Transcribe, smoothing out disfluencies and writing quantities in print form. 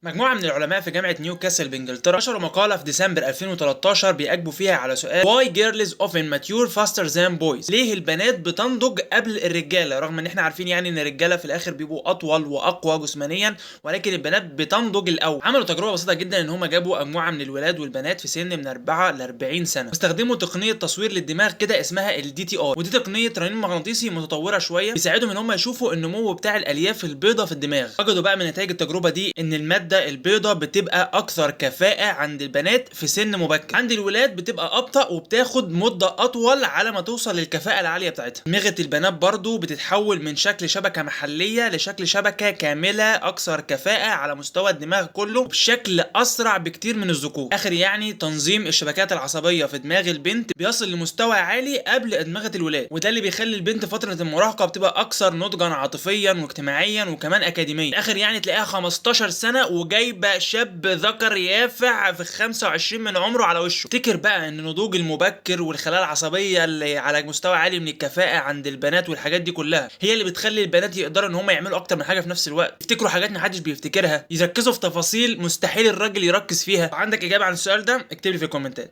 مجموعة من العلماء في جامعة نيوكاسل بانجلترا نشروا مقالة في ديسمبر 2013 بيأجبوا فيها على سؤال why girls often mature faster than boys، ليه البنات بتنضج قبل الرجالة، رغم ان احنا عارفين يعني ان الرجالة في الاخر بيبقوا اطول واقوى جسمانيا، ولكن البنات بتنضج الاول. عملوا تجربة بسيطة جدا ان هم جابوا مجموعة من الولاد والبنات في سن من 4 ل 40 سنة، واستخدموا تقنية تصوير للدماغ كده اسمها ال DTI، ودي تقنية رنين مغناطيسي متطورة شوية بيساعدهم ان هم يشوفوا النمو بتاع الالياف البيضاء في الدماغ. وجدوا بقى من نتائج التجربة دي ان المادة البيضاء بتبقى اكثر كفاءة عند البنات في سن مبكر، عند الولاد بتبقى ابطأ وبتاخد مدة اطول على ما توصل للكفاءة العالية بتاعتها. دماغة البنات برضو بتتحول من شكل شبكة محلية لشكل شبكة كاملة اكثر كفاءة على مستوى الدماغ كله بشكل اسرع بكتير من الذكور. اخر يعني تنظيم الشبكات العصبية في دماغ البنت بيصل لمستوى عالي قبل ادمغة الولاد، وده اللي بيخلي البنت فترة المراهقة بتبقى اكثر نضجا عاطفيا واجتماعيا وكمان اكاديميا. اخر يعني تلاقيها 15 سنة وجايبه شاب ذكر يافع في 25 من عمره على وشه. افتكر بقى ان النضوج المبكر والخلايا العصبية اللي على مستوى عالي من الكفاءة عند البنات والحاجات دي كلها هي اللي بتخلي البنات يقدروا ان هم يعملوا اكتر من حاجة في نفس الوقت، يفتكروا حاجات محدش بيفتكرها، يركزوا في تفاصيل مستحيل الراجل يركز فيها. عندك اجابه عن السؤال ده؟ اكتب لي في الكومنتات.